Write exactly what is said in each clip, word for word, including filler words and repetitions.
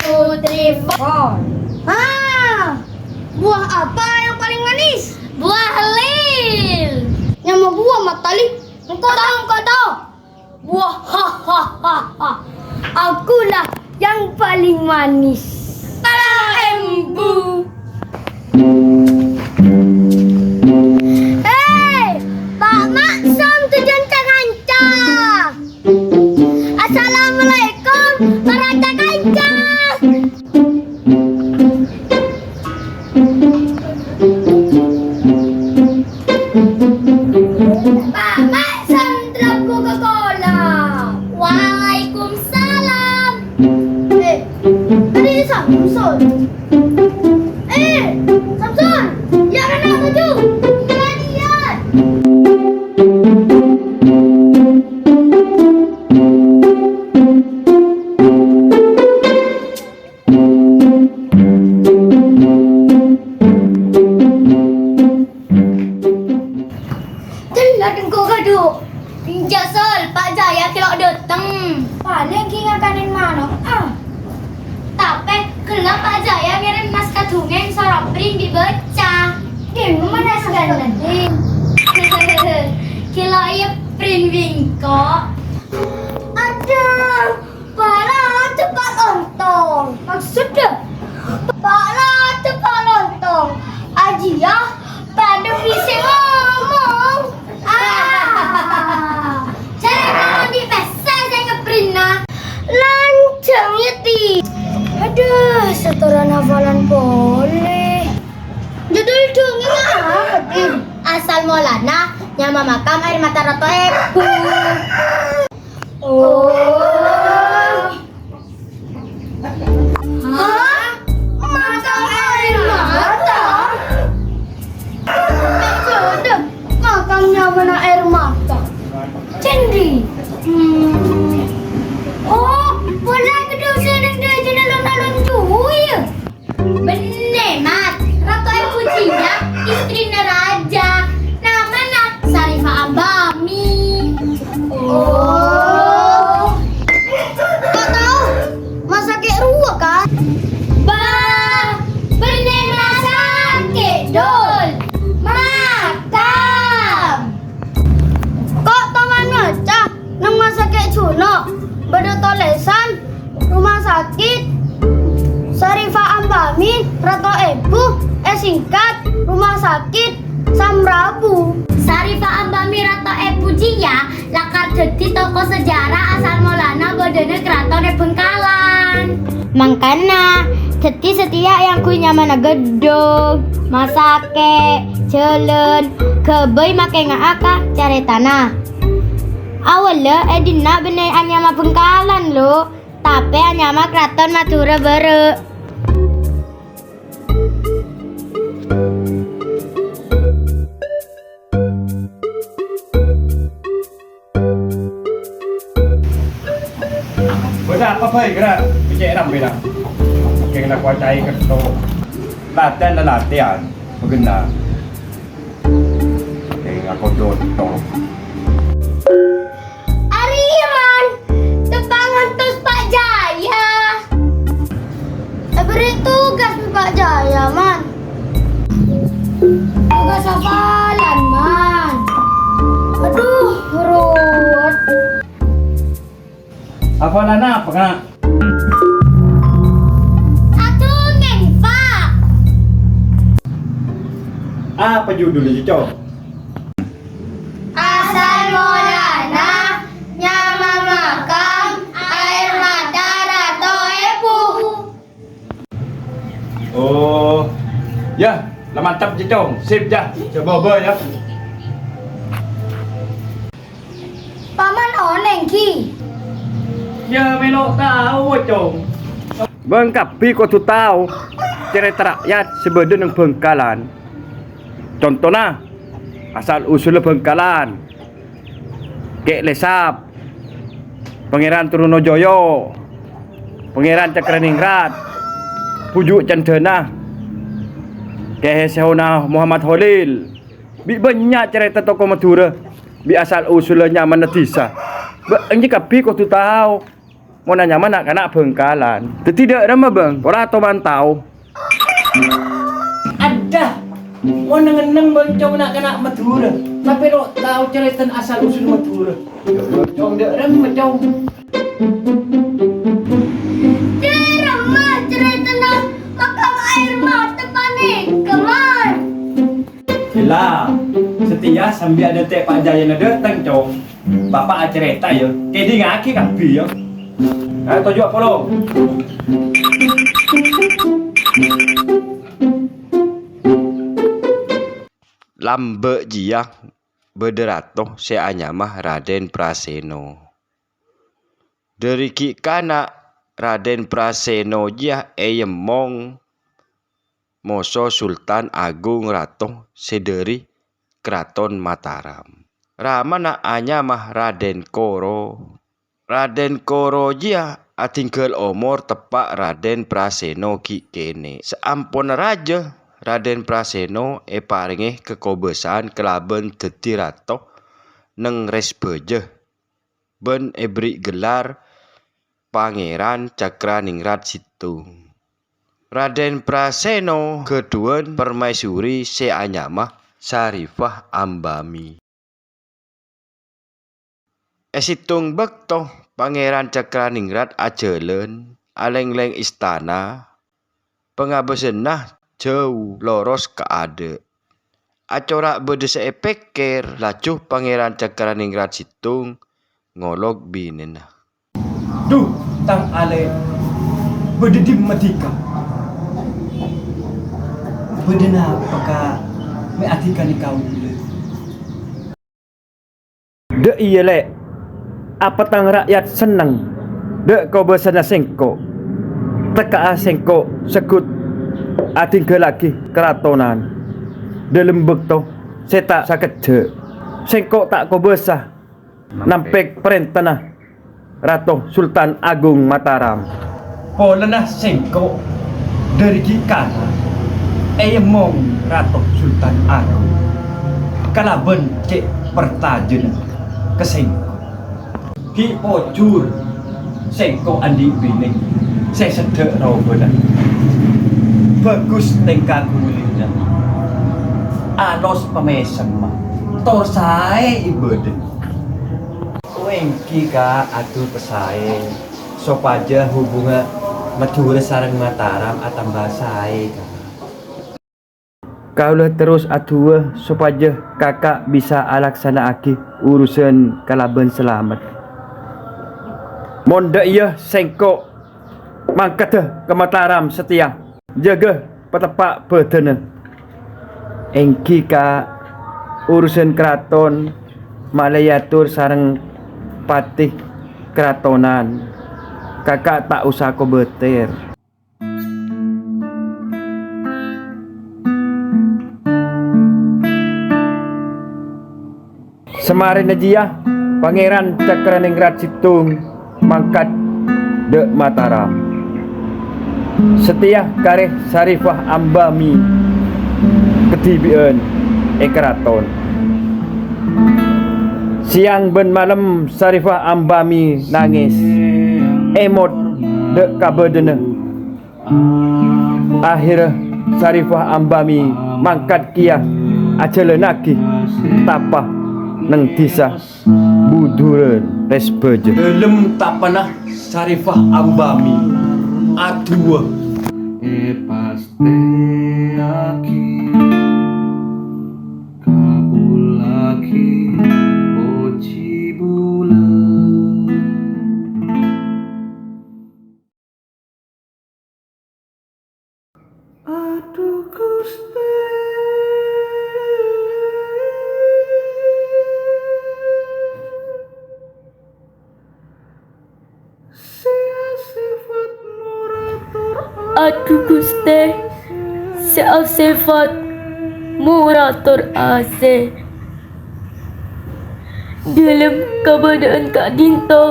Putri Fon. Ah, buah apa yang paling manis? Buah lil. Nyama buah matali. Engko' tao, engko' tao. Buah, ha, ha, ha, ha. Akulah yang paling manis. Salah embu. Hei, Pak Maksum, tujuan kanca. Assalamualaikum, para kanca. Pak Maksum, terap Coca-Cola. Waalaikumsalam. Eh, tadi Samsul. Eh, Samsul, ya kan aku tuh. Iya, iya. Telat engko' kadu. Enja' Sol, Pak Jaya kèlo' dâteng. Palèng ghi' ngakanan mano', ah. Tapè ghellâ' Pak Jaya ngèrèm mas ka Dungèng soro print bi' bâca. Dimma mas ghellâ'? Kèlo' iyâ print bi' engko'. Aduh, Bâlâ ceppa' lontong. Maksudda? Bâlâ ceppa' lontong. Ajiyâ padâ bi' sè ngomong. Ah. Jârèya kaulâ andi' pèssè sè ngèprinna. Lanjhâng, yâ, Ti. Adhu, setoran hafalan polè. Judul dongèng apa, Ti? Asal molana nyama makam Air Mata Rato Èbu. Oh. Hah? Makam Air Mata? Maksudda, makam nyamana Air Mata? Cendi. Hmm. Oh, polana ghâdhung sè neng dâjâna lon-alon jhuwi, yâ? Bânnè, Mat. Rato Èbu jiyâ istrina rajâ. Namana Sarifah Ambami. Oh. Kok tao? Masakè' rowa, kan? Bah, bânnè masakè', Dul. Makam. Kok tao maca? Neng masakè' Juno, bâdâ tolèsan rumah sakit Sarifah Ambami Rato Èbu, èsingkat Rumah Sakit Samrabu. Sarifah Ambami Rato Èbu jiyâ lakar dhâddhi toko sejarah asal molana bâdâna Keraton è Bhângkalan. Mangkana, dhâddhi satèya èangghuy nyamana ghâdhung, masakè', jhâlân, ghâbây makè nga'a ka carètana. Awwâllâ è dinna' bânnè anyama Bhângkalan, lo, tapè anyama Keraton Madhurâ bârâ'. Bâdâ apa bhâi, Gra? Becek rampè, Gra. Kèng la kowacaè ketto. Latèyan la latèyan, bâgenna. Kèng aku dotto. Arèya, Man. Teppa'na ngantos Pak Jaya. Èberri' tugas bi' Pak Jaya, Man. Tugas hafalan, Man. Aduh, ruwet. Hafalan apa, Kak? Adhungèng, Pak. Apa judulnya, Cok? Asal molana nyama makam Air Mata Rato Èbu. Oh, ya, la mantap, Cong. Sip, ya. Coba, coba, ya. Paman onèng, ghi? Ya, mèlo tao, Cong. Bâ'na kabbhi kodhu tao carèta ra'yat sè bâdâ neng Bhângkalan. Contona, asal usulla Bhângkalan. Kè' Lèsap, Pangèran Trunojoyo, Pangèran Cakraningrat, Bhuju' Cendana, Kè Sèhona Muhammad Kholil, bi' bânnya' carèta toko Madhurâ, bi' asal usulla nyamana dhisa. Bâ'na kabbhi kodhu tao. Mon anyama na'-kana' Bhângkalan. Dhâddhi dâ' remma, Bâng, pora to-mantao. Adhâ, mon neng-enneng, Bâng, Cong, na'-kana' Madhurâ, tapè lo' tao carètana asal usul Madhurâ. Cong, dâ' remma, Cong. Dâ' remma carètana makam air mata panèka, Man? Ella, satèya sambi adântè' Pa' Jayana dâteng, Cong. Bapa' acarèta, yâ. Kèdingngaghi kabbhi, yâ. Ayo, toju' apolong. Lambâ' jiyâ bâdâ rato sè anyama Raden Praseno. Dâri ghi' kana', Raden Praseno jiyâ èyemmong moso Sultan Agung Rato sè dâri Karaton Mataram. Ramana anyama Raden Koro. Raden Koro jiyâ adinggal omor teppa' Raden Praseno ghi' kènè'. Saamponna rajâ, Raden Praseno èparèngè kakobâsaan kalabân dhâddhi rato neng Resbâjâ bân èberri' gelar Pangèran Cakraningrat Sèttong. Raden Praseno ghâdhuwân parmaèsori sè anyama Sarifah Ambami. È sèttong bâkto Pangèran Cakraningrat ajhâlân alènglèng istana, pangabâsânna jhâu loros ka adâ'. Acora' bâdâ sè èpèkkèr, laju Pangèran Cakraningrat Sèttong ngolok binèna. Dhu, tang alè', bâdâ dimma dhika? Bâdâ napa, Ka', mè' adhikanè kaulâ? Dâ' iyâ, Lè'. Apa tang ra'yat senneng dâ' kobâsana sèngko'? Tekka'a sèngko' segghut adhinggallaghi karatonan dâlem bâkto sè ta' sakejjhâ'. Sèngko' ta' kobâsa nampèk parèntana Rato Sultan Agung Mataram. Polana sèngko' dâri ghi' kana' èyemmong Rato Sultan Agung kalabân cè' partajâna ka sèngko'. Ghi' pojhur sèngko' andi' binè sè seddhâ' robâna. Bhâghus tèngka ghulina, alos pamèsemma, tor saè ibâdâ. Èngghi, Ka', adhu pèsaè sopajâ hubungan Madhurâ sareng Mataram atamba saè, Ka'. Kaulâ terros adhuwâ sopajâ Kaka' bisa alaksana'aghi urusan kalabân salamet. Mon dâ' iyâ, sèngko' mangkaddhâ ka Mataram satèya, jâgâ pateppa' bâdâna. Èngghi, Ka', urusan karaton ma'lè èator sareng pati karatonan. Kaka' ta' osa kobâtèr. Samarèna jiyâ, Pangèran Cakraningrat Sèttong mangkat dâ' Mataram. Satèya karè Sarifah Ambami kadhibi'ân è karaton. Sèyang bân malem Sarifah Ambami nangès, èmot dâ' kabâdâna. Ahèrra Sarifah Ambami mangkat kèya ajhâlânnaghi tapa neng dhisa Budhuran Resbâjâ. Dâlem tapana Sarifah Ambami adu'a. Èpastèyaghi, kabhullaghi, pojhi bulâ. Adhu Ghustè, sè asèfat mora tor Adhu Ghustè, sè asèfat mora tor asè. Dâlem kabâdâ'ân ka'dinto,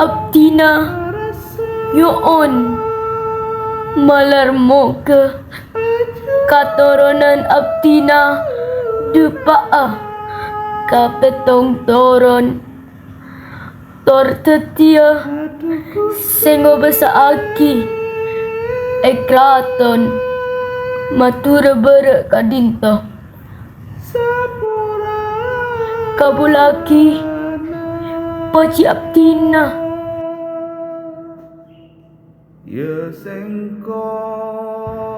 abdhina nyo'on malar moghâ katoronan abdhina dâpa'a ka pèttong toron. Tor dhâddhiyâ sè ngobâsa'aghi è kraton Madhurâ bârâ' ka'dinto. Kabulâ'aghi pojhi abdhina.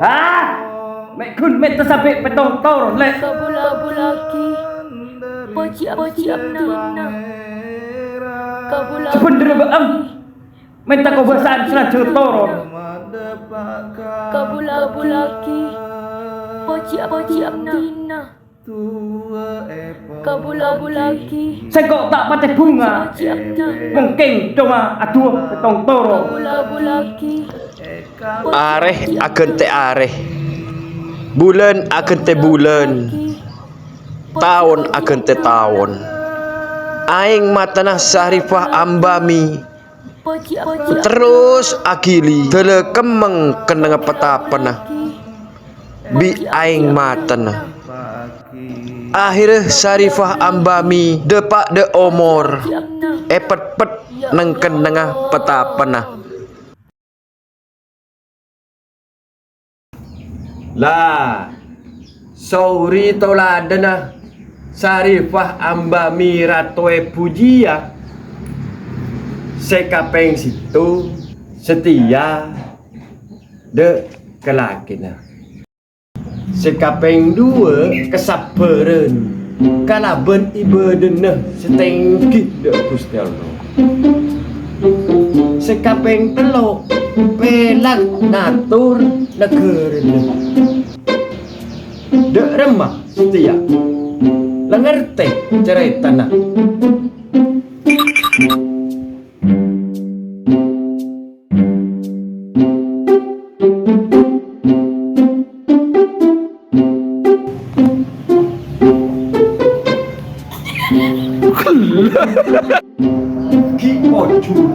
Ah! Mè' ghun mènta sabbhi' pèttong toron, Lè'. Kabulâ-, kabulâ'aghi pojhi abdhina. Kabulâ-, sabhendherrâ bâ'na mènta kobâsa'an salajâng toron. Kabulâ-, kabulâ'aghi pojhi abdhina. Kabulâ-, kabulâ'aghi. Sèngko' ta' patè bhunga. Mungkin coma adu'a pèttong toron. Kabulâ-, kabulâ'aghi. Arè aghântè arè. Bulân aghântè bulân. Taon aghântè taon. Aèng matana Sarifah Ambami terros aghili dâlâ kemmèng kennengnga patapenna bi' aèng matana. Ahèrra Sarifah Ambami dâpa' dâ' omor èpetpet neng kennengnga patapenna. La, saorè toladhânna Sarifah Ambami Rato Èbhu jiyâ. Sè kapèng sèttong, satèya dâ' ka lakèna. Sè kapèng duwâ', kasabbhârân kalabân ibâdâna sè tèngghi dâ' Ghustè Allah. Sè kapèng tello', pèlak ngator naghârâna. Dâ' remma satèya la ngartè carètana. Ghi' pojhur.